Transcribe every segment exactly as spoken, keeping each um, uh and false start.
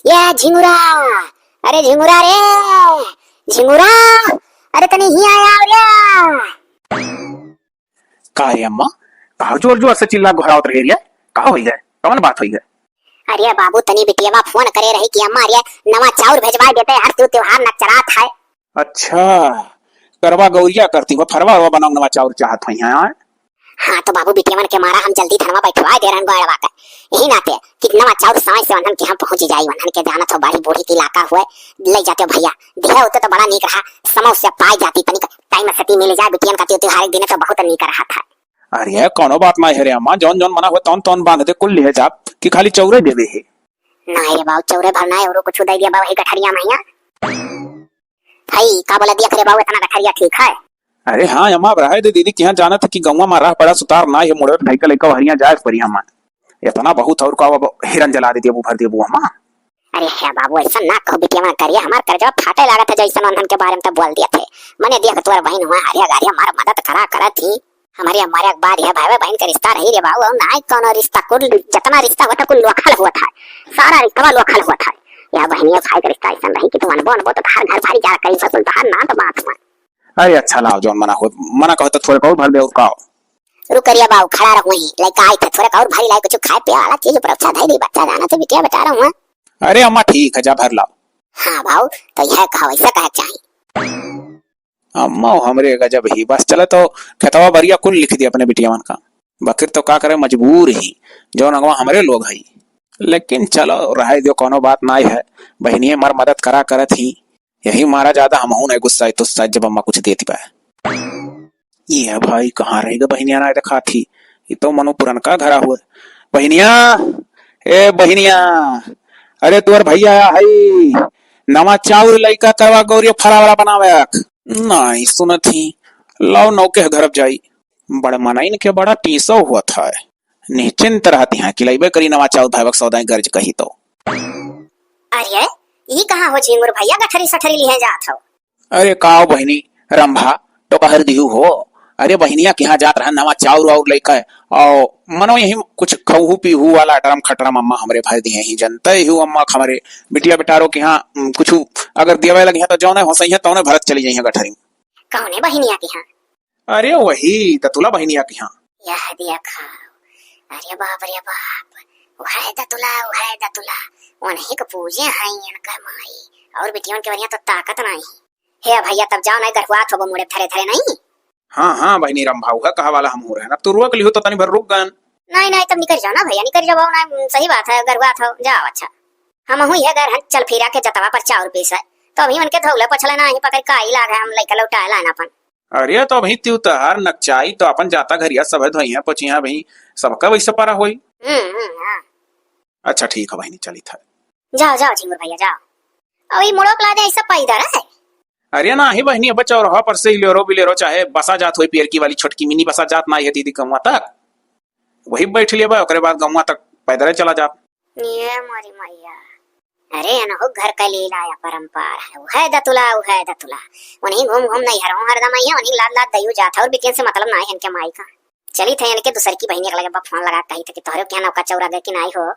ये झिंगुरा, अरे झिंगुरा रे, झिंगुरा, अरे तनी हियाँ आव रे। का रे अम्मा, का जोर जोर से चिल्ला घोरावत रहे रे? का होई है? कवन बात होई है? अरे बाबू, तनी बिटियवा फोन करे रही कि अम्मा, अरे नवा चाउर भेजवा देते, हर त्योहार नचरात है। अच्छा, करवा गौरिया करती हो, फरवा वरवा बनाऊ, नवा चाउर चाहत होई हैं, आय? हाँ तो बाबू, बिटियवन के मारा हम जल्दी धनवा बैठवा दे रहन गोड़वा के। यही नाते कि नवा चाउर समय से वन्हन के हम पहुँच जाई, वन्हन के जानत हो, बड़ी बूढ़ी के इलाका हुए, ले जाते हो भैया, दिहे होते तो बड़ा नीक रहा, समय से पाई जाती, तनिक टाइम से मिल जाए, बिटियन का त्योहार एक दिन तो बहुत नीक रहा था। अरे, कौनो बात ना है रे अम्मा, जौन जौन मना हुए तौन तौन बांध दे, कुल लिहे जाब कि खाली चौरे देवे है? ना रे बाबू, चौरे भर ना है, औरो कुछ दे दिया बाबू, ही गठरिया में हिया। भाई, का बोला दिया करे बाबू, इतना गठरिया ठीक है? अरे हाँ अम्मा, अब रहे दे दीदी, कि यहाँ जानत है कि गौवा में राह पड़ा सुतार ना है, मुड़े भाई का लइका हरिया जाए परी हमार। इतना बहुत और का अब हिरन जला दे दिया, भर दिया अम्मा। अरे हे बाबू, ऐसा ना कहो बिटिया, हमार करिया, हमार करजवा फाटे लागत है, जैसन उन्हन के बारे में तो बोल दिया थे। मने देख तोर बहन हुआ हरिया गारिया मार मदद करा करत ही। हमारे हमारे एक बार यह भाई बहन के रिश्ता रही रे बाबू, और ना ही कोनो रिश्ता, कुल जितना रिश्ता होता कुल लोखल होता है, सारा रिश्ता लोखल होता है। यह बहनिया भाई के रिश्ता ऐसा रही कि तू अनबो अनबो तो बाहर घर भारी जा कहीं सब बाहर ना तो बात में। अरे अच्छा लाओ, जौन मना हो, मना कहो तो थोड़े और भर दे और का हो। रुक करिया बाबू, खड़ा रहो वहीं, लइका आई थे, थोड़े और भारी लाई कुछ खाए पिए वाला चीज पर अच्छा धई दी, बच्चा जाना तो बिटिया बता रहा हूँ। अरे अम्मा ठीक है, जा भर लाओ। हाँ बाबू, तो यह कहा वैसे कहे चाहिए। अम्मा हमरे गजब ही, बस चले तो खेतवा बरिया कुल लिख दिया अपने बिटियावन का। बकिर तो का करे, मजबूर ही, जौन अगवा हमरे लोग हई। लेकिन चलो रहे दियो, कोनो बात नाई है, बहिनिये मर मदद करा करत ही। यही मारा ज्यादा हमहू नहीं गुस्साई तुस्साई जब अम्मा कुछ देती बा। ये भाई कहाँ रहेगा बहिनिया, ना देखा थी, ये तो मनो पुरनका घरा हुआ। बहिनिया, ए बहिनिया, अरे तोर भैया आया है, नवा चाउर लइका करवा गौरी फरावरा बनावे। नाई सुनत ही, लाओ नौके घर जाई। बड़ मनइन के बड़ा टीसो हुआ था, निश्चिंत रहती हैं कि लइबे करी नवा चाउर भैवक सौदाई गर्ज कही तो। अरे, ई कहाँ हो झिंगुर भैया गठरी सठरी लिहे जात हो? अरे काव बहिनी, रंभा, तो कहर दिहु हो। अरे बहिनिया के यहाँ जात रहा नवा चाउर वाउर लइका, और मनो यही कुछ खौहू पीहू वाला डरम खटरम अम्मा हमरे भर दिए ही, जनते ही अम्मा हमरे बिटिया बेटारो के यहाँ, उम, कुछ अगर देवे लगी हैं तो जौने हो सही है तौने भरत चली जाइए गठरी। कौने बहिनिया के यहाँ? अरे वही दतुला बहिनिया के यहाँ। यह देखा, अरे बाप रे बाप, वह दतुला, वह दतुला, उन्हीं के पूजे हैं इनका माई, और बिटियों के बढ़िया तो ताकत नहीं। हे भैया, तब जाओ, नहीं गढ़ुआत होबो मुड़े धरे धरे नहीं। हाँ, हाँ, बहिनी राम भाऊ है, कहा वाला हम हो रहे ना, तू रोक लिहो तो तनी भर रुक गन। नहीं, नहीं, तब निकल जाओ ना भैया, निकल जाओ ना, सही बात है, गढ़ुआत हो, जाओ, अच्छा। हम हुई है घर, हम चल फिरा के जतवा पर चाउर पीस है, तो अभी उनके धौले पछले ना ही पकड़ का ही लाग है, हम लइका लौटाए लाना अपन। अरे, तो अभी त्यू तहार नकचाई तो अपन जाता घरिया सभे धोइया पोछिया अभी सबका वैसे परा होई। हम्म, हम्म, हाँ। अच्छा, ठीक है बहिनी, चलित है। जाओ, जाओ, झिंगुर भैया, जाओ। अब ई मुड़ोक ला दे, ऐसा पैदल है? अरे ना ही बहिनी, अब चौराहा पर से इलेरो बिलेरो चाहे बसा जात होई, पियरकी वाली छोटकी मिनी बसा जात ना है दीदी गौवा तक, वही बैठ लेबा, ओकरे बाद गौवा तक पैदल चला जाब। ये मोरी मैया। अरे अनहु घर का लीला या परंपार है, वह दतुला, वह दतुला। उन्हीं घूम घूम नहीं हरहु हरदम आई है, उन्हीं लाद लाद दयू जात है, और बिटियन से मतलब ना है इनके माई का। चली थे इनके दूसर की बहिनी के लगे फोन लगा कही थे कि तोहरे के यहाँ नौका चौरा गए कि नहीं हो।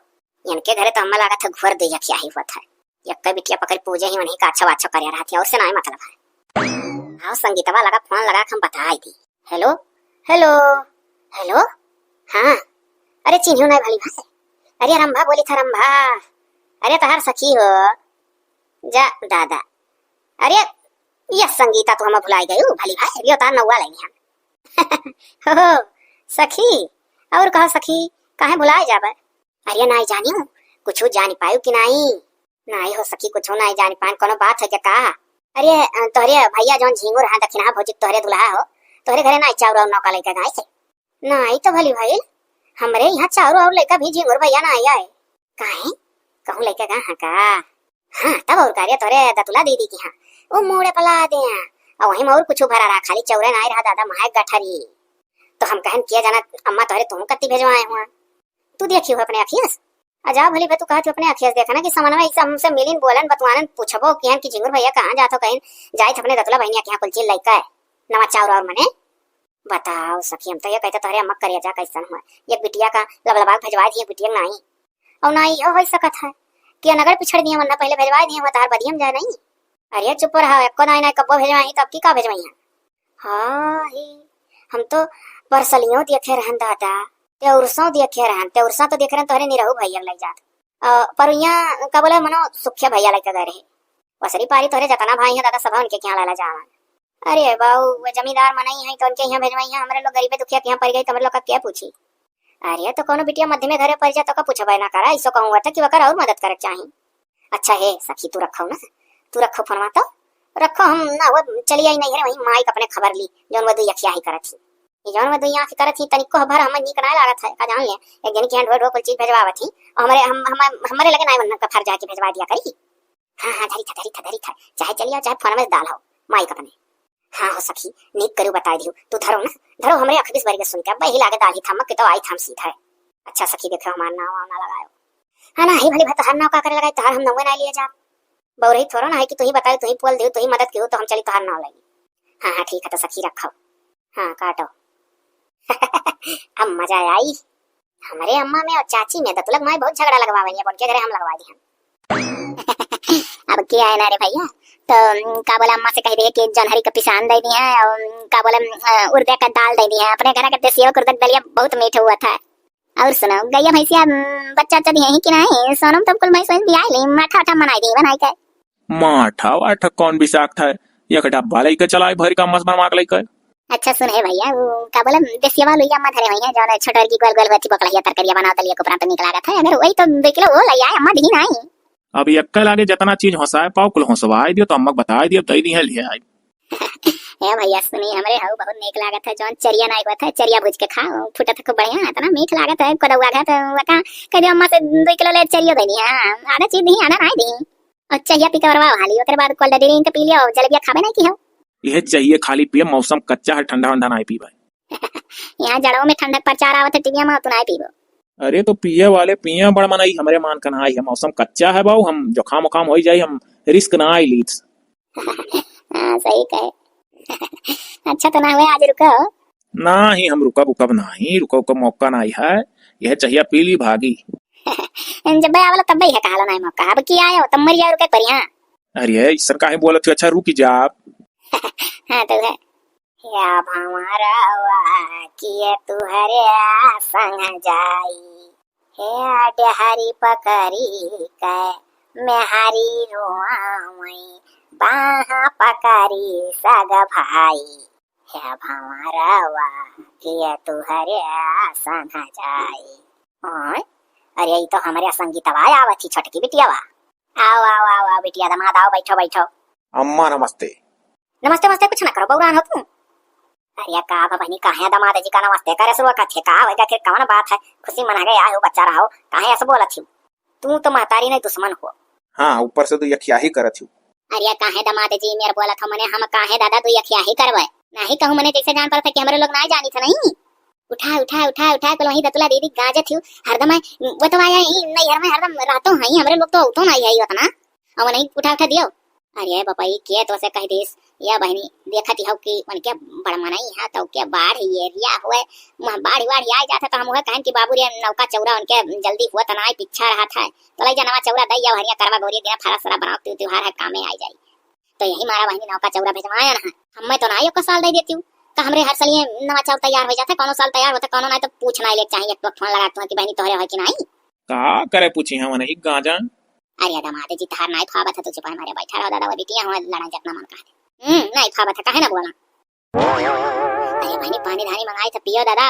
इनके घरे तो हमें लागत है घोर दे खियाही हुआ था। यक्का बिटिया पकड़ पूजे ही उन्हीं का अच्छा वाछो करे रहती है, और से ना है मतलब है। आओ संगीतवा लगा फोन लगा के हम बताई दी। हेलो, हेलो, हेलो। हाँ, अरे चिन्हू नहीं भली भाई। अरे रंभा बोली था रंभा। अरे तहार सखी हो। जा दादा। अरे ये संगीता तो हम भुलाई गई भली भाई, लियो तार नौवा लेनी हम। हो सखी, और कहो सखी, काहे भुलाए जाबे? अरे नाई जानियो, कुछ जान पायु कि नाई? नाई हो सखी, कुछ नाई जान पान, कोनो बात है क्या का? अरे अ, तोहरे भैया जौन झिंगुर है दक्षिणा भौजी तोहरे दुल्हा हो, तोहरे घरे नाई चाउर और नौका लेके गाय से? नाई तो भली भइल, हमरे यहाँ चाउर और लेके भी झिंगुर भैया नाई आए। काहे? कहूँ लेके गा हाँ का? हाँ, तब और का रे, तोरे दतुला दीदी की हाँ, वो मूड़े पला दे। और वहीं में और कुछ भरा रहा, खाली चौरे नाई रहा दादा, माय गठरी। तो हम कहन किया जाना, अम्मा तोहरे तुहूँ कत्ती भेजवाए हुआ। तू देखी हो अपने अखियस। आ जाओ भली भाई, तू कहत हो अपने अखियस देखा ना कि समनवा एक हमसे मिलिन, बोलन, बतवानन, पूछबो किहन कि झिंगुर भैया कहाँ जात हो, कहीं जाइत अपने दतुला बहनिया के यहाँ कुल चीज लइका है, नवा चाउर और मने। बताओ सखी, हम तो ये कहते तोहरे अम्मा करेजा कैसन हुआ, एक बिटिया का लबलबा के भेजवा दिए, बिटिया के नाई। और ना इहो हो सकत है, कि अनगढ़ पिछड़ दिए, वरना पहिले भेजवाइ दिए, हुआ तहार बदियम जाए नहीं। अरे चुप रहा, एको दाई ना कब्बो भेजवाई, तब की का भेजवाई है? हाँ ही, हम तो परसलियों देखे रहन दादा, तेउरसों देखे रहन, तेउरसा तो देखे रहन तोहरे निरहू भैया लइ जात। अ, पर यहाँ का बोला मनो सुखिया भैया लइके गए रहे। वसरी पारी तोहरे जतना भाई हैं दादा, सभा उनके क्या लाला जावन। अरे बाऊ, वो जमींदार मनई हैं तो उनके यहाँ भेजवाई हैं, हमरे लोग गरीबे दुखिया के यहाँ पड़ गई तो हमरे लोग का क्या पूछी? अरे तो कोनो बिटिया मध्यमे घरे पड़ जा तो का पूछबे ना करा, इसो कहूँ था कि वकर और मदद करे के चाही। अच्छा हे सखी, तू रखो ना, तू रखो फोनवा तो, रखो, हम ना वो चली आई नहीं है, वही माई का अपने खबर ली, जौन वो दुई अखिया ही करत ही, ये जौन वो दुई आँख करत ही, तनिको भर हमें नीक ना लागत है, का जान ले, एक दिन के यहाँ ढो ढो कुल चीज भेजवावत ही, और हमारे, हम, हम, हमारे लगे ना उनका फर जाके भेजवा दिया करी। हाँ, हाँ, धरी था, धरी था, धरी था, चाहे चली आओ, चाहे फोन में डाल हो, माई का अपने। हाँ हो सखी, नीक करू बताई दियो, तू धरो ना, धरो, हमरे अखबिस बरी के सुन के, अब यही लागे डाल ही था, मक के तो आई था हम सीधा है। अच्छा सखी, देखो हमार नाव वाव ना लगायो। हाँ ना, ही भली भाई, तोहार नाव का करे लगाई, तोहार हम नौवे ना लिए जा। बउरही थोड़ो ना है कि तू ही बताओ, तू ही पोल दियो, तू ही मदद कियो, तो हम चली तोहार नाव लगी। हाँ, हाँ, ठीक है, तो सखी रखो। हाँ, काटो। अब मजा आई। हमरे अम्मा में और चाची में दतुलक माई बहुत झगड़ा लगवावे, अब उनके घरे हम लगवा दी हम। अब क्या है ना रे भैया, तो, उम, का बोला, अम्मा से कह दे कि जनहरी का पिसान दे दी है और, उम, का बोला, उम, अ, उर्दे का दाल दे दी है। अपने घर का देसी उर्दे का दलिया बहुत मीठ हुआ था। और सुनो, गैया भैंसिया, उम, बच्चा उच्चा दिए हैं कि नहीं? सोनम तो कुल भैंस वैंस बियाई ली, माठा वाठा बनाई दी, बनाई के। माठा वाठा कौन बिसाख था? एक डब्बा लइके चलाए भर का मस बनवा के लइके। अच्छा सुन हे भैया, वो का बोला, देसिया वालू या अम्मा धरे हुई हैं, जौन छोटवर की गोल गोल होती बकलहिया तरकरिया बनाओ दलिया को प्रांत निक लागत है, अगर वही तो दो किलो वो लइ आए, अम्मा दी नहीं। अब एक्के लागे जतना चीज होसाए पाओ, कुल होसवाए दियो, तो अम्मा के बताए दियो, दे दी है, ले आए। ए भैया सुनी, हमरे हऊ बहुत नीक लागत है, जौन चरिया नाई होत है, चरिया भूज के खाओ, फूटत है खूब बढ़िया, इतना मीठ लागत है, कोदौआ घात है, वका कह दियो अम्मा से दो किलो ले चरियो दे दिया, आधा चीज दी, आधा नाई दी। और चहिया पी के औरवा वाली, ओकरे बाद cold drink पी लियो, जलेबिया खाबे नाई की हो। यह चाहिए खाली पिए, मौसम कच्चा है, ठंडा वंडा नाई पीबे। यहाँ जड़ों में ठंडक प्रचार आवत है, टीविया में तू नाई पीबो। अरे तो पिए वाले पिए बड़ मनई, हमरे मान का नाई है, मौसम कच्चा है बाऊ, हम जुकाम उकाम हो जाई, हम risk नाई लीत। हाँ, सही कहे। अच्छा तो ना हुए, आज रुको। नाही, हम रुकब उकब नाही, रुकब उकब मौका नाही है, यह चहिया पी ली भागी। जब आवेला तब ही है कहाला नाही मौका, अब की आयो तब मर जाओ रुके पर यहाँ। अरे ऐसन काहे बोलत हो, अच्छा रुकी जा आप। हाँ तो है। या भंवरवा किए तुहरे संग जाई, हे डेहरी पकरी के मेहरी रोआवई, बाह पकरी सग भाई, हे भंवरवा किए तुहरे संग जाई। ओए, अरे ई तो हमरे संगीतवा आवत ही छोटकी बिटियावा। आओ, आओ, आओ, आओ बिटिया दमाद, आओ, बैठो, बैठो। अम्मा नमस्ते। नमस्ते, नमस्ते कुछ ना करो, बउरान हो तू। अरे का बा बहिनी, काहे दमाद जी का नमस्ते करे शुरू करत है? का हो गया, आखिर कौन बात है? खुशी मना गए, आए हो, बच्चा रहो, काहे ऐसे बोलत हो? तू तो महतारी नहीं दुश्मन हो। हाँ, ऊपर से तू यखियाही करत हो। अरे काहे दमाद जी मेर बोलत हो, मने हम काहे दादा तू यखियाही करबे? नहीं कहूँ मने जैसे जान पड़त है कि हमरे लोग नहीं जानी थे नहीं। उठा, उठा, उठा, उठा, कुल वहीं दतुला दीदी गाजत ही हरदम है, वो तो आया ही नैहर में हरदम रहतो है, हमरे लोग तो उठो नहीं है उतना। और नहीं उठा, उठा दियो। अरे बपई, के तो से कह दिस, या बहिनी, देखत ही हो कि उनके बड़ मनई है, तो के बाढ़ area हुए, वहाँ बाढ़, बाढ़ आ जात है, तो हम वह कहन कि बाबू रे, नौका चौरा उनके जल्दी हुआ, तो ना पिछा रहा था, तो ले जा नवा चौरा दे, या हरिया करवा गौरी दिन फरा सरा बनाओ, त्यों-, त्योहार है, कामे आ जाई। तो यही मारा बहिनी नौका चौरा भेजवाया ना, हमें तो ना एको साल दे देती हूँ, तो हमरे हर साल ये नवा चौरा तैयार हो जाता है, कौनो साल तैयार होता, कौनो ना, तो पूछना ही ले चाहिए, एक फोन लगा तू कि बहिनी तोहरे है कि नहीं। का करे पूछी हम नहीं गांजा। अरे दामाद जी, तहार नाई फाबत है तो चुप मारे बैठा रहो दादा, वो बिटिया हुआ लड़ा जितना मन कहा। हम्म, नाई फाबत है, काहे ना बोला? अरे बहिनी, पानी धानी मंगाई तो पियो दादा,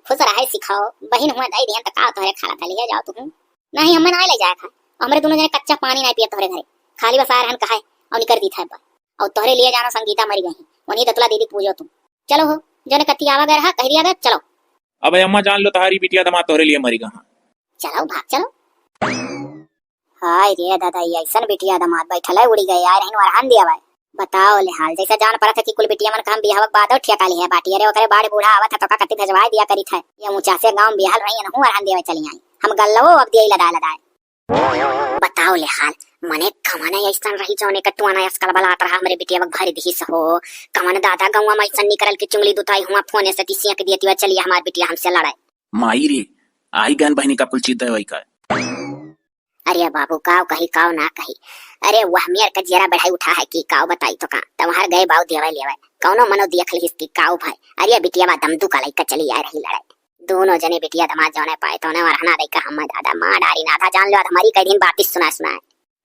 खुश रहे सिखाओ, बहिन हुआ दे दियन तो का तोहरे खाला था, लिए जाओ तुम। नहीं, हमें ना ले जाए था, हमरे दोनों जने कच्चा पानी नहीं पिए तोहरे घरे, खाली बस आ रहन कहा है और निकर दी था एक बार। और तोहरे लिए जाना संगीता मरी गई, उन्हीं दतुला दीदी पूजो तुम। चलो हो, जो ने कत्ती आवा गए रहा, कह दिया गया, चलो। अबे अम्मा जान लो, तहारी बिटिया दमाद तोहरे लिए मरी गया। चलो भाग चलो। हाय रे दादा, ये ऐसन बिटिया दमाद बैठल है, उड़ी गए यार, हिन वरहान दिया भाई। बताओ ले हाल, जैसे जान पड़त है कि कुल बिटिया मन का हम बियाह के बाद और ठेका लिहे बाटी। अरे ओकरे बाड़ी बूढ़ा आवत है तो का कत्ती भेजवाए दिया करी थे। ये ऊंचा से गांव में बियाहल रही, इनहू वरहान देवे चली आई। हम गल्लवो अब दिए लदाए लदाए। बताओ ले हाल, मने कमने ऐसन रही जौने के टुआना आजकल बलात रहा हमरे बिटिया के भर दिहिस हो। कमन दादा गौवा में ऐसन निकरल कि चुंगली दुताई हुआ फोने से तिसिया के दियती हुआ चलिए हमार बिटिया हमसे लड़ाई। माई रे, आई गन बहिनी का कुल चीज दवाई का। अरे बाबू, काव कही, काव ना कही। अरे वह मेर का जियरा बढ़ाई उठा है कि काव बताई तो का। तम्हार गए बाऊ देवे लेवे। कौनो मनो देख लिहिस कि काव भाई। अरे बिटिया बा दमदू का लइका चली आए रही लड़ाई। दोनों जने बिटिया दमाद जौने पाए तौने वरहना लइका हम्मे दादा मार डारी ना था। जान लो आज हमारी कई दिन बातिस सुना सुनाए।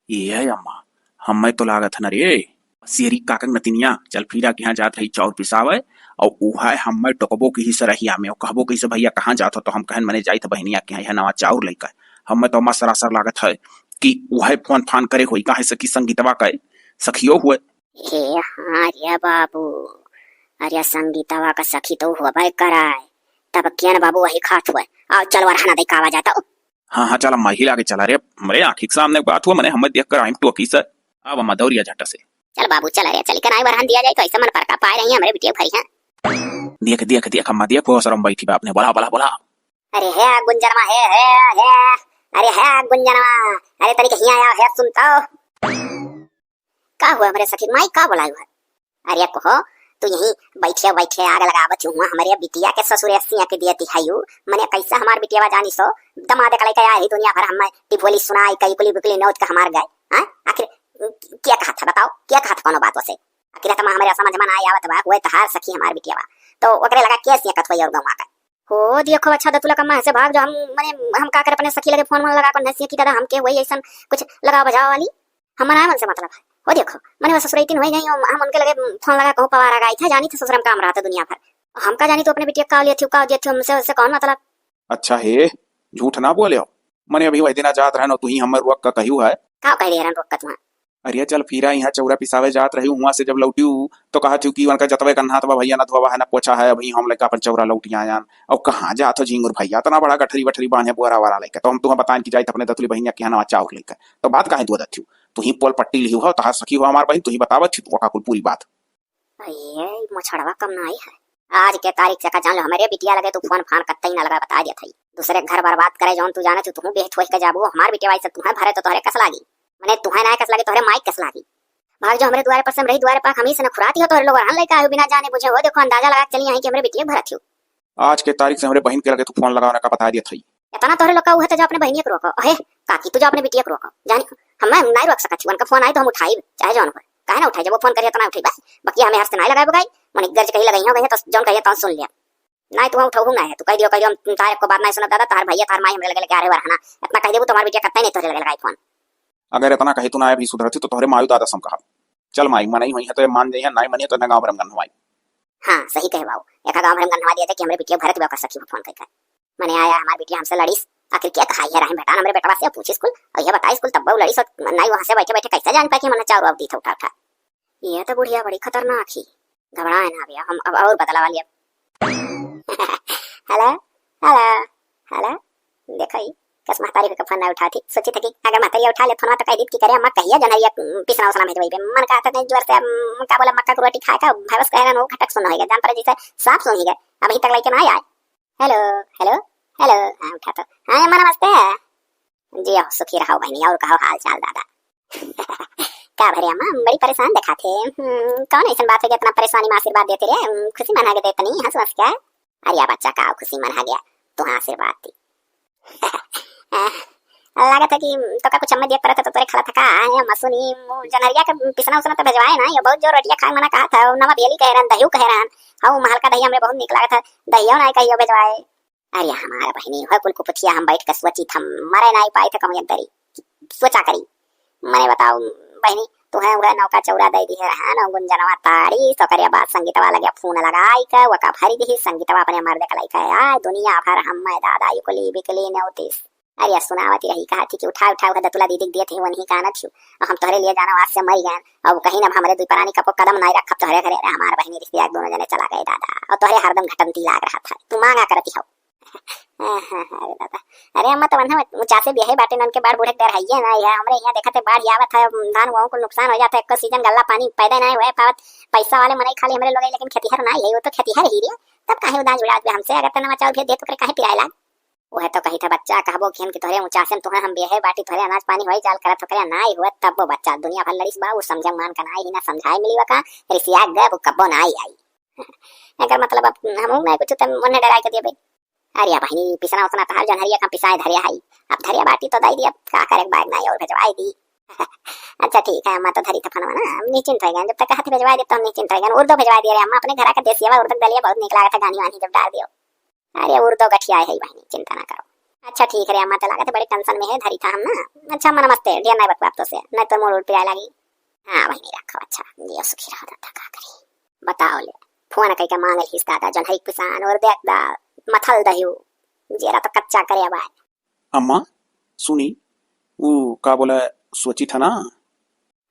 ये है अम्मा, हम्मे तो लागत है न रे, सियरी काका के नतिनिया चल फिरा के यहाँ जात रही चाउर पिसावे, और उहे हम्मे टोकबो की ही सरहिया में, और कहबो की से भैया कहाँ जात हो, तो हम कहन मने जाइत बहिनिया के यहाँ, यह नवा चाउर लइका। हम्मे तो अम्मा सरासर लागत है कि उहे फोन फान करे होई, काहे से कि संगीतवा का सखियो हुए। हे हाँ रे बाबू, अरे संगीतवा का सखी तो होबे कराए, तब किया न बाबू वही खात हुए। आओ चल वरहना दे कावा जाता। हाँ, हाँ, चल अम्मा, हिला के चला रे। हमरे आँखी के सामने बात हुआ, मने हम्मे देख कर आइम टोकी से। अब अम्मा दौड़िया झट से। चल बाबू, चल रे, चल के नाई बरहन दिया जाए, तो ऐसे मन पर का पाए रही है, हमरे बिटिया भरी है। देख, देख, देख अम्मा, देख, वो शरम बैठी बाप ने, बोला, बोला, बोला। अरे हे गुंजनवा, हे, हे, हे, अरे हे गुंजनवा, अरे तनिक हिया आया, हे सुन तो। का हुआ हमरे सखी माई, का बोलाई हुआ? अरे कहो, तू यहीं बैठे बैठे आग लगावत हुआ हमरे बिटिया के ससुरे सिया के दिया दिखायु। मने कैसा हमार बिटिया जानी सो, दमाद के लइका आई दुनिया भर हम्मे टिभोली सुनाई, कई कुली बुकली नौत के हमार गए। हाँ, आखिर क्या कहा था बताओ, क्या कहा था कोनो बात वसे? आखिर तमा हमरे समझ में ना आवत बा, हुए तहार सखी हमार बिटिया बा, तो ओकरे लगा के सिया कथवई और गवा का। हो देखो, अच्छा दतुला कम्मा ऐसे भाग जो हम, मने हम का कर अपने सखी लगे फोन वोन लगा कर नसिया की दादा हमके वही ऐसन कुछ लगाव बजाव वाली। हम मनाए मन से मतलब है। हो देखो, मने वो ससुरैतिन होई गई, हम, हम उनके लगे फोन लगा कहूँ पवारा गाई था, जानी थे ससुर में काम रहता दुनिया भर। हम का जानी तो अपने बिटिया का लिए थी, का दिए थी, हमसे, उससे कौन मतलब? अच्छा हे, झूठ ना बोले हो। मने अभी वही दिन जात रहन, तू ही हमर रुक का कहियो है। का कह दे रहन रुक का तुम्हारा? अरे चल फिरा यहाँ चौरा पिसावे जात रही, हुआ से जब लौटियू तो कहा थी कि उनका जतवे कन्हा तो भैया न धोवा है न पोछा है, अभी हम लइका अपन चौरा लौटि आयान। और कहाँ जात हो झिंगुर भैया, इतना बड़ा गठरी वठरी बांधे बोरा वाला लइका, तो हम तुम्हें बताएं कि जाइत अपने दतुली बहिनिया के यहाँ नवा चाउर लइका। तो बात काहे दुआ दथ्यू? तू ही पोल पट्टी लिहू हो, तहार सखी हो हमार बहिन, तू ही बतावत छी, तू ओका कुल पूरी बात। अये, ई मछड़वा कम ना आई है। आज के तारीख से का जान लो, हमरे बिटिया लगे तू फोन फान कत्तई ना लगा, बता दिया था। दूसरे के घर बर्बाद करे जौन तू जाने तू, तू बेहत होई के जाबू, हमार बिटिया आई से तुहें भरे तो तोहरे कस लागी। मने तुहें ना कस लागी, तोहरे माई कस लागी। भाग जो हमरे द्वारे पर से हम रही द्वारे पर, हम ही से न खुराती हो तोहरे लोग रहन लइका आयो बिना जाने बुझे हो। देखो अंदाजा लगा के चली आई कि हमरे बिटिया भरत हो। आज के तारीख से हमरे बहिन के लगे तू फोन लगावे का बता दिया था। इतना तोहरे लोग का हुआ तो जा अपने बहिनिया के रोको। अहे काकी, तू जा अपने बिटिया के रोको। जानी हम ना, नहीं रोक सकत छी। उनका फोन आई तो हम उठाई, चाहे जौन हो। काहे ना उठाई? जब वो फोन करिए तो ना उठाई बस। बाकी हमें हर से नहीं लगाए बगाई। मने गर्ज कहीं लगाई हो गई है तो जौन कहिए तो सुन लिया। नहीं तू उठाऊ ना है, तू कह दियो, कह दियो हम तार को बात नहीं सुनब दादा, तार भैया तार माई हमरे लगे लगे आ रहे वरहना। इतना कह देबू तो हमार बिटिया कत्ते नहीं तोहरे लगे लगाई फोन। अगर इतना कही तू ना अभी सुधरती तो तोहरे मायू दादा सम कहा। चल माई, मनई होई है तो ये मान जाइए, नाई मनिए तो ना गाँव भर में गन्हवाई। हाँ, सही कहे बाबू, एका गाँव भर में गन्हवा दिया जाए कि हमरे बिटिया भरत बा ओकर सखी पर फोन करके। मने आया हमार बिटिया हमसे लड़ीस, आखिर क्या कहा है रहीम बेटा, हमरे बेटवा से पूछिस कुल, और ये बताइस कुल, तब वो लड़ीस, और नाई वहाँ से बैठे बैठे कैसे जान पाए कि मने चाउर वाउर दी था उठा उठा। ये तो बुढ़िया बड़ी खतरनाक ही, घबराए ना भैया, हम अब और बदला वाली अब। हेलो, हेलो, हेलो, देखो ही, कस महतारी के फोन ना उठाती। सोची था कि अगर महतारी उठा ले फोन तो कह दी कि करे अम्मा कहिया जनरिया पिसना उसना भेजवाई पे। मन कहा था नहीं जोर से, अम, का बोला, मक्का की रोटी खाए का भैंस कह रहे वो घटक सुन हो गया, जान पर जैसे सांप सुन ही गए, अभी तक लेके ना आए। हेलो, हेलो, हेलो, हाँ उठा तो। हाँ अम्मा नमस्ते। जी हो, सुखी रहो बहनी, और कहो हाल चाल दादा। का भरे अम्मा, बड़ी परेशान दिखाते। हम्म, कौन ऐसन बात है कि इतना परेशानी में आशीर्वाद देते रे? हम्म, खुशी मना के देते नहीं, हंस हंस के। अरे या बच्चा, का खुशी मना गया, तुहां आशीर्वाद दी। लागत है कि तो का कुछ अम्मा दिया परत है तो तोरे खला थका है, मसूनी, मु-, जनरिया के पिसना उसना तो भेजवाए ना, ये बहुत जोर रोटिया खाए मना कहा था, नवा बेली कह रहन, दहियो कह रहन, हाँ, महल का दही हमरे बहुत निक लागत है, दहियो ना कहियो भेजवाए। अरे हमार बहिनी, हो कुल कुपुथिया हम बैठ के सोची था, मरे नाई पाई थे कहूँ एक दरी। सोचा करी। मने बताओ बहिनी, तुहे उहे नौका चौरा दे दिहे रहा न गुंजनवा ताड़ी, तो करे बाद संगीतवा लगे फोन लगाई के, वका भरी दिही, संगीतवा अपने मर्दे के लइके आए, दुनिया भर हम मैं दादा इकली बिकली नेवतीस। अरे सुनावती रही, कहा थी कि उठा उठा उहे दतुला दीदी के दिए थे, वही कानत थी। अब हम तोहरे लिए जाना आज से मरी गए। अब कहीं ना हमरे दुई परानी कपो कदम नहीं रखब तोहरे घरे। अरे हमार बहिनी रिश्तेदार दोनों जने चला गए दादा, और तोहरे हरदम घटंती लाग रहा था, तू मांगा करती हो। अरे दादा, अरे अम्मा, तो वन्हा ऊंचा से बियाहे बाटे, नन के बाढ़ बूढ़े के डर हइये ना है। हमरे यहाँ देखत है बाढ़ आवत है, धान गेहूं को नुकसान हो जाता है, एको सीजन गल्ला पानी पैदा ना हुए पावत। पैसा वाले मनई खाली हमरे लोग हैं, लेकिन खेतिहर ना है, वो तो खेतिहर ही रे। तब काहे उदास उड़ात बे हमसे? अगर तन्ना मचाउल भी दे तो करे काहे पिराए लाग? वह तो कही था बच्चा, कहबो खेन कि तोहरे ऊंचा से तुहे हम बियाहे बाटी, तोहरे अनाज पानी होई जाल करत होकरे ना हुए, तब वो बच्चा दुनिया भर लड़ीस बा, वो समझे मान का ना ही ना समझाए मिली वका, रिसिया गए वो कब्बो ना आई। एकर मतलब अब हमहू ना कुछ तब मन डरा के देबे। अरे बहिनी, पिसना उसना तहार जौन हरिया का पिसाए धरे हई, अब धरिया बाटी तो दई दी, अब का करे, बाग नाई और भेजवाई दी। अच्छा ठीक है अम्मा, तो धरी त फोनवा ना, हम निश्चिंत हो गए, जब तक कहत भेजवाई दी तो हम निश्चिंत हो गए। उर्दो भेजवाई दिया रे अम्मा, अपने घर का देसिया उर्दक दलिया बहुत निक लागत है, गानी वानी जब डाल दियो। अरे उर्दो गठिया है बहिनी, चिंता ना करो। अच्छा ठीक रे अम्मा, तो लागत है बड़ी टेंशन में है, धरी था हम ना। अच्छा अम्मा नमस्ते, ढेर नाई बकवाब तो से, नाई तो मूड उड़ पिराए लागी। हाँ बहिनी रखो, अच्छा जियो सुखी रहो दादा, का करी। बताओ ले, फोन कई के मांगल हिस दादा, जौन हरिक पिसान और देख दा, मथल दहियो, जेरा तो कच्चा करे अब आए। अम्मा, सुनी, ऊ का बोला, सोची था ना?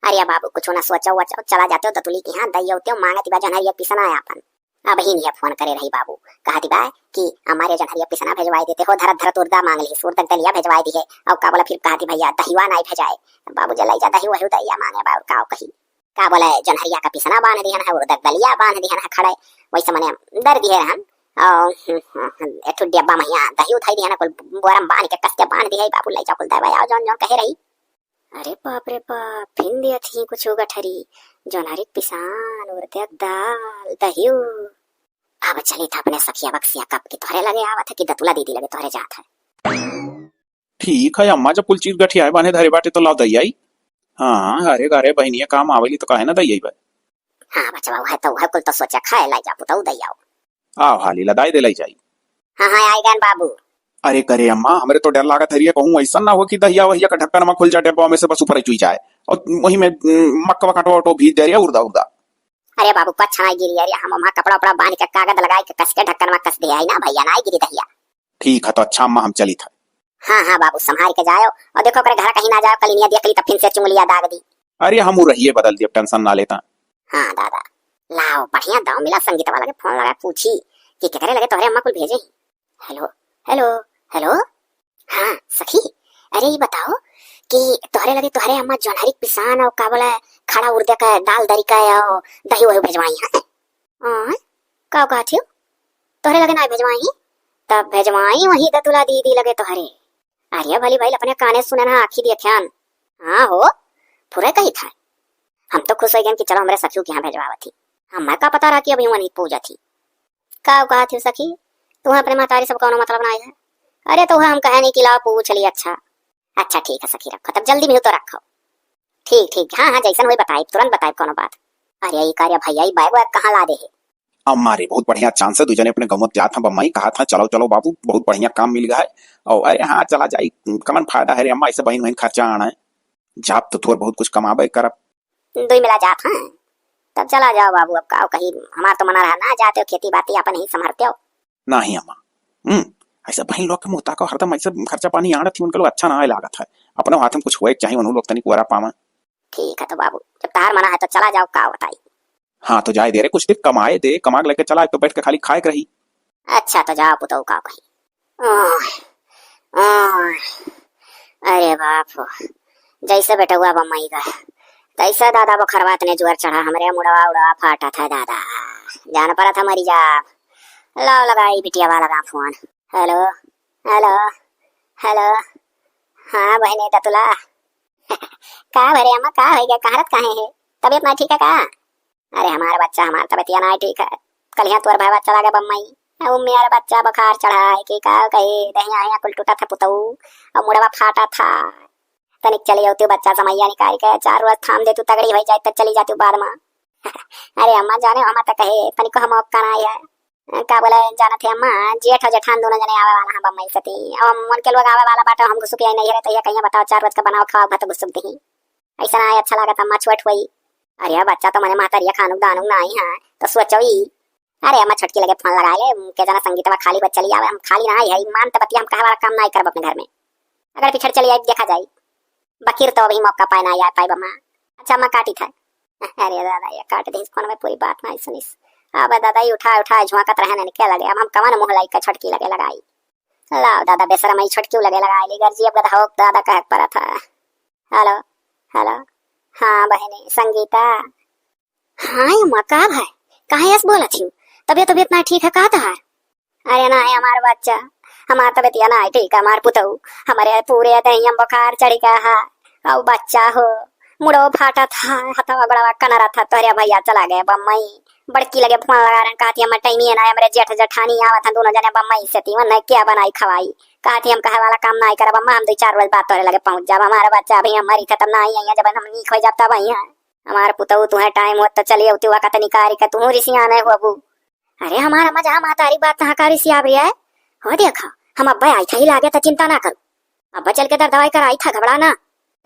अरे बाबू, कुछ ना सोचो वोचो, चला जाते हो दतुली के यहाँ, दई होते हो, मांगती बा जौन हरिया पिसना है आपन। अब ही नहीं फोन करे रही बाबू, कहती बा कि हमारे जौन हरिया पिसना भेजवाई देते हो, धरत धरत उर्दा मांग ली, उर्दक दलिया भेजवाई दी है। और का बोला फिर कहती भैया दहिवा नहीं भेजाए। बाबू जलाई जा दही वही दहिया मांगे बाबू, का कही। का बोला जौन हरिया का पिसना बांध दिहन है, उर्दक दलिया बांध दिहन है खड़े, वैसे मने दर दिए रहन। और एक ठो डिब्बा महिया दही उठाई दिहन, कुल बोरम बांध के कस के बांध दिए बाबू, ले जा कुल दवा आओ जौन जौन कहे रही। अरे बाप रे बाप, फिन दिया थी कुछ गठरी, जौन हरिक पिसान, उर्दक दाल, दहियो। अब चली था अपने सखिया बक्सिया कब की तोहरे लगे आवत है कि दतुला दीदी लगे तोहरे जात है। ठीक है अम्मा, जब कुल चीज गठियाए बांधे धरे बाटे तो लाओ दई आई। हाँ, अरे गारे बहिनिया काम आवेली तो काहे ना दई आई बा। हाँ बचवा, वह तो वह कुल तो सोचा खाए लाई जा पुतऊ दई आओ। आओ हाली लदाई दे लाई जाई। हाँ हाँ, आई गन बाबू। अरे करे अम्मा, हमरे तो डर लागत हरिया कहूँ ऐसा ना हो कि दहिया वहिया का ढक्कन में खुल जा, डब्बा में से बस ऊपर चुई जाए और वही में, उम, मक्का कटवा उटवा भीज दे रही है उर्दा उर्दा। अरे बाबू, कुछ ना गिरी, अरे हम वहाँ कपड़ा उपड़ा बांध के कागद लगाई के कस के ढक्कन में कस दे आई ना भैया, ना गिरी दहिया। ठीक है तो अच्छा अम्मा, हम चली था। हाँ हाँ बाबू, संभाल के जाओ और देखो ओकरे घर कहीं ना जाओ, कलिनिया देख ली तब फिर से चुंगलिया दाग दी। अरे हम रहिए बदल दिए, टेंशन ना लेता। हाँ दादा, लाओ बढ़िया दाव मिला, संगीतवा लगे फोन लगा पूछी कि केकरे लगे तोहरे अम्मा कुल भेजे। हेलो, हेलो, हेलो। हाँ सखी, अरे ये बताओ कि तोहरे लगे तोहरे अम्मा जौन हरिक पिसान और का बोला खड़ा उर्दे का दाल दरी का और दही वही भेजवाई है। हाँ, का कहा थियो? तोहरे लगे ना भेजवाई, तब भेजवाई वही दतुला दीदी लगे तोहरे। अरे भली भाई अपने काने सुने ना आँखी देख्यान। हाँ हो, फुरे कही था। हम तो खुश हो गए कि चलो हमरे सखियों के यहाँ भेजवावत ही। हमें का पता रहा कि अभी वहीं पूजा थी। का कहा थी सखी, तू अपने महतारी सब कौनो मतलब ना है? अरे तो हम कहे नहीं कि लाओ पूछ ली। अच्छा, अच्छा ठीक है सखी, रखो तब, जल्दी में हो तो रखो। ठीक ठीक, हाँ हाँ, जैसन होई बताई, तुरंत बताई कौनो बात। अरे ई का रे भैया, ई बैग वैग कहाँ ला दे है? अम्मा रे, बहुत बढ़िया चांस है, दू जने अपने गमत जात हैं बम्मई, कहा था चलो चलो बाबू, बहुत बढ़िया काम मिल गया है। और अरे हाँ चला जाई, कमन फायदा है रे अम्मा, ऐसे बहिन बहिन खर्चा आना है। जाप तो थोर बहुत कुछ कमाबे करब। दुई मिला जात हैं, तब चला जाओ बाबू, अब का कही, हमार तो मना रहा ना जाते हो, खेती बाती अपन ही संभरते हो। नाही अम्मा, हम्म, ऐसे बहिन लोग के मुँह ताको, हरदम ऐसे खर्चा पानी आड़त ही उनके लोग अच्छा ना लागत है। अपने हाथ में कुछ होए के चाहिए, उन्हों लोग तनिक वरा पावे। ठीक है तो बाबू, जब तार मना है तो चला जाओ, का बताई। हाँ तो जाए दे रे, कुछ दिन कमाए दे, कमा के लेके चला, तो बैठ के खाली खाए के रही। अच्छा तो जाओ पुतऊ, का कही। ओह, ओह, अरे बाप हो, जैसे बेटउआ बम्मई गए, तैसे दादा बुखरवा इतने जोर चढ़ा, हमरे मुड़वा उड़वा फाटा था दादा, जान पड़ा था मरी जा। लाओ लगाई बिटिया वाला का फोन। हेलो, हेलो, हेलो। हाँ बहने दतुला। का भरे अम्मा, का हो गया, कहाँ रत काहे है? तबीयत ना ठीक है का? अरे हमार बच्चा, हमार तबीयतिया ना ठीक है। कल यहाँ तोर भाई चला गया बम्मई, अब मेरा बच्चा बुखार चढ़ा है कि का कही, दहिया हिया कुल टूटा था पुतऊ, और मुड़वा फाटा था। तनिक चली जाती बच्चा समैया निकाल के, चार रोज थाम दे तू, तगड़ी हो जाए तो चली जाती बाद में। अरे अम्मा जाने अम्मा तो कहे तनिक हम मौका ना आया। का बोले जानत है अम्मा, जेठ और जेठान दोनों जने आवे वाला हैं बम्मई से ती। अब हम मन के लोग आवे वाला बाटे, हम घुसुक आई नहीं रहे तो ये कहिए बताओ, चार रोज का बनाओ खाओ भत घुसुक दही। ऐसा ना अच्छा लागत अम्मा, छोट हुई। अरे बच्चा तो मने महतरिया खानुक दानुक ना आई है तो सोचो ही। अरे अम्मा छोटकी लगे फोन लगा ले, के जना संगीतवा खाली बस चली आवे, हम खाली ना आई है, मान त बतिया हम कहे वाला काम ना आई करब अपने घर में। अगर पिछड़ चली आई देखा जाई, बकिर तो अभी मौका पाए ना आई पाई बम्मा। अच्छा अम्मा काटी था। अरे दादा ये काट दे फोन में, पूरी बात ना सुनिस। अब दादा ही उठा उठा झोंकत रहे ने के लगे, अब हम कवन मुँह लाई का छोटकी लगे लगाई। लाओ दादा बेशरम आई छोटकी लगे लगाई ली, गर्जी अब गधा हो दादा कहत पड़ा था। हेलो, हेलो। हाँ बहनी संगीता। हाँ अम्मा, का भाई, काहे ऐस बोलत हियो? तबियत, तबियत ना ठीक है का तहार? अरे ना है हमार बच्चा, हमार तबियत या ना है ठीक है, हमार पुतऊ, हमारे पूरे दहिया में बुखार चढ़ गया है, और बच्चा हो, मुड़ो फाटत है, हथवा गोड़वा कनरत है, तोहरे भैया चला गए बम्बई। बड़की लगे फोन लगा रहे, कहती, "हमर टाइमिए ना, हमरे जेठ जेठानी आवत हैं, दोनों जने बम्बई से, तीवन नहीं क्या बनाई खवाई।" कहती, "हम कहे वाला काम नहीं करब अम्मा, हम दो चार रोज बाद तोहरे लगे पहुँच जाब, हमारे बच्चा अभी हम मरी थे तब ना आई, आई जब हम नीक हो जाब तब आई हैं। हमार पुतऊ तुहे टाइम होत तो चलिए उतुआ का तनी कारी का तुहू रिसियाने होबू।" अरे हमार अम्मा, जहाँ महतारी बात तहाँ का रिसियाब रे है। हो देखा, हम अब्बे आई था ही लागे तो चिंता ना करू। अब्बे चल के दर दवाई कराई था, घबरा ना।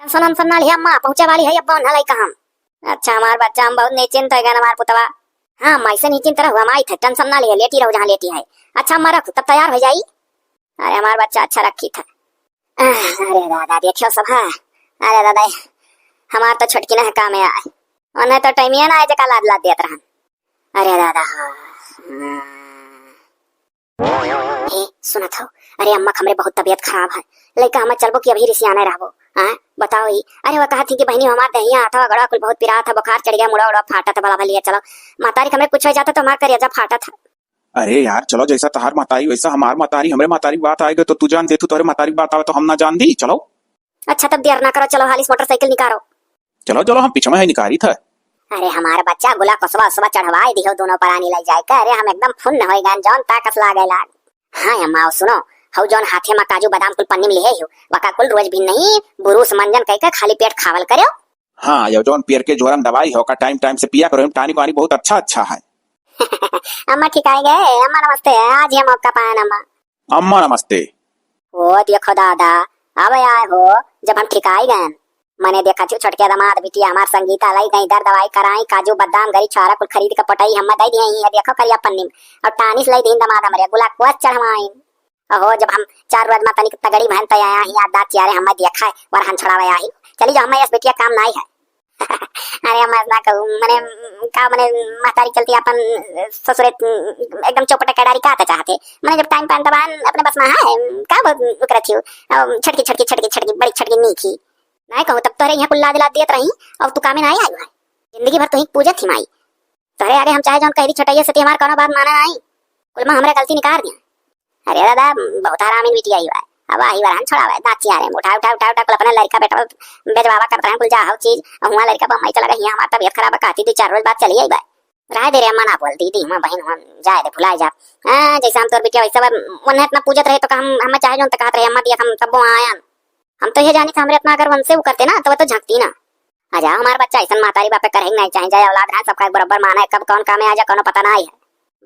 टेंशन वेंशन ना लिहे अम्मा, पहुँचे वाली है अब्बा उन्हा लइका हम। अच्छा हमार बच्चा, हम बहुत निश्चिंत हो गए हमार पुतवा। हाँ अम्मा, ऐसे निश्चिंत रहो, हम आई थे, टेंशन ना लिहे, लेटी रहो जहाँ लेटी है। अच्छा अम्मा रखू, तब तैयार हो जाई। अरे हमार बच्चा अच्छा रखी था। अरे दादा, देखियो सब है। अरे दादा, हमार तो छोटकी ना काम है आए। उन्हें तो टाइमिया ना आए, जेका लाद लाद देत रहन। अरे दादा, हाँ। ए, सुनत हो? अरे अम्मा, हमरे बहुत तबीयत खराब है। लइका हमार चलबो कि अभी रिसियाने रहबो? हाँ, बताओ ई। अरे वो कहत थी कि बहनी, हमार दहिया हाथवा गोड़वा कुल बहुत पिरात है, बुखार चढ़ गया, मुड़ा उड़ा फाटत है, बला भलिया चलो। महतारी हमरे कुछ हो जाता तो हमार करेजा फाटत है। अरे यार, चलो, जैसा तहार महतारी वैसा हमार महतारी। हमरे महतारी की बात आए गए तो तू जान दे, तू तोहरे महतारी की बात आवे तो हम ना जान दी। चलो। अच्छा, तब देर ना करो, चलो हालिस मोटरसाइकिल निकारो। चलो, चलो, हम पीछे में है निकारी था। अरे हमार बच्चा, गुला कोसवा उसवा चढ़वाए दिहो, दोनों परानी लग जाए के। अरे हम एकदम फुन्न होई गन, जौन ताकस लागे लाग। हाँ अम्मा, सुनो, हऊ जौन हाथे में काजू बादाम कुल पन्नी में लिहे हो, वका कुल रोज भी नहीं, बुरुस मंजन कह के खाली पेट खावल करो। हाँ, यो जौन पियर के जोरन दवाई है, ओका टाइम टाइम से पिया करो, टानिक वानिक बहुत अच्छा अच्छा है। अम्मा ठिकाई गए, अम्मा नमस्ते, आज ये मौका पाए ना अम्मा। अम्मा नमस्ते। ओ देखो दादा, अब आए हो, जब हम ठिकाई गए। मने देखा छु छोटके दामाद बिटिया हमार संगीता लाई गई दर दवाई कराई, काजू बादाम गरी छुआरा कुल खरीद के पटाई, हम्मा दे दिए, ये देखो करिया पन्नी में। और टानिस लाई दीन दामाद हमरे, गुला कोस चढ़वाई। अहो, जब हम चार रोज मा तनिक तगड़ी भन तय आया ही, आ दाँत चियारे हम्मा देखा है, वरहन छुड़ावे आई। चली जाओ, हम्मा यस बिटिया काम नाई है। अरे अम्मा, ना कहू, मने, का मने, महतारी चलती अपन ससुरे एकदम चौपटे कैडारी का चाहते। मने जब टाइम पान तबान अपने बस में है, का बहुत उकरत हियो। अब छटकी, छटकी, छटकी, छटकी, बड़ी छटकी नी थी। नाई कहू, तब तोहरे यहाँ कुल्ला दिला दियत रही, अब तू कामे नाई आयु है। जिंदगी भर तुही पूजत थी माई। तोहरे आगे हम चाहे जौन कह दी छोटैया से, ती हमार कौनो बात माने नाई। कुल मा हमरे गलती निकार दिया। अरे दादा, बहुत हरामी बिटिया ही बा। अब आही बरहन छोड़ावे, दाँत चियारे में उठा, उठा, उठा, उठा, कुल अपने लड़का बेटवा बेजवावा करत रहे, कुल जा हव चीज, और हुआं लड़का बम्बई चला गई, हमार तबीयत खराब है, कहती दो चार रोज बाद चली आई बा। रहे दे रे अम्मा, ना बोल दी, दी हुआं बहन हुआं, जाए दे, भुलाए जा। हाँ, जैसे हम तोर बिटिया वैसे बा, उन्हें इतना पूजत रहे तो का हम, हम चाहे जौन तक कहत रहे, अम्मा दिया हम तब्बो आयन। हम तो ये जानी था, हमरे इतना अगर वंशे वो करते ना, तो वो तो झंकती ना। आ जा, हमार बच्चा ऐसन महतारी बापे करे ही नहीं चाहे, जाए औलाद है, सबका एक बराबर माना है, कब कौन काम में आ जा, कोनो पता ना है।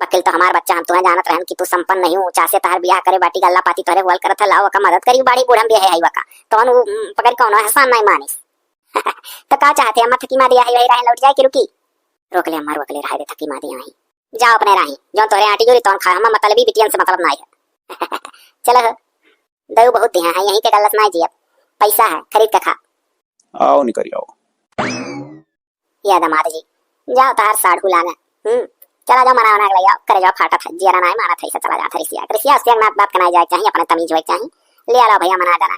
वकील तो हमार बच्चा, हम तुम्हें जानत रहन कि तू संपन्न नहीं हूँ, चासे तहार बियाह करे बाटी, गल्ला पाती तोहरे बोल करत है, लाओ, ओका मदद करी, बाड़ी बूढ़म भी है, है वका। तो उन, उम, पकड़ कौनो एहसान नहीं मानिस। तो का चाहते, अम्मा थकी मा दिया है, यही रहे, लौट जाए कि रुकी? रोक ले अम्मा, रोक ले, रहे दे, थकी मा दिया है। जाओ अपने राही, जौन तोहरे आंटी जोरी तौन खाए, हमें मतलबी बिटियन से मतलब ना है। चलो हो, दऊ बहुत दिया है, यहीं के गलत ना जियब। पैसा है, खरीद के खा। आओ निकरी आओ। या दामाद जी, जाओ तहार साढ़ू लागे। हम्म, चला जाओ, मना वना के ले आओ, करे जाओ, फाटत है, जियरा ना है, मानत है, इसे चला जाओ, रिसिया, रिसिया, उससे ना बात करना जाए चाहिए, अपने तमीज होए चाहिए। ले आओ भैया, मना देना।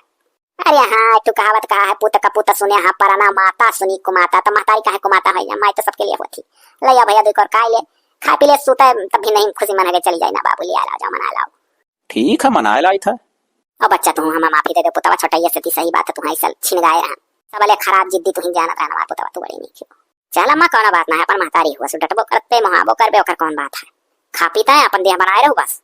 अरे हाँ, तू कहावत कहा है, पुत का पुत सुने, हाँ, पराना माता सुनी कुमाता, तो महतारी काहे कुमाता है, माई तो सबके लिए होती। ले आओ भैया, दो और खाई ले, खा पी ले, सूते, तब भी नहीं खुशी मना के चली जाए ना बाबू, ले आ जाओ, मना लाओ। ठीक है, मनाए लाई था। अब बच्चा, तू हमें माफी दे दे, पुतवा छोटा ये से ती सही बात है, तू ऐसा छिन गाए रहन। सबले खराब जिद्दी तू ही जानत रहन, हमार पुतवा तू बड़ी नीक हो। चल अम्मा, कौनो बात ना है, अपन महतारी हुआ, सु डटबो करते, मोहाबो करबे, ओकर कौन बात है। खा पीता है, अपन देह बनाए रहू बस।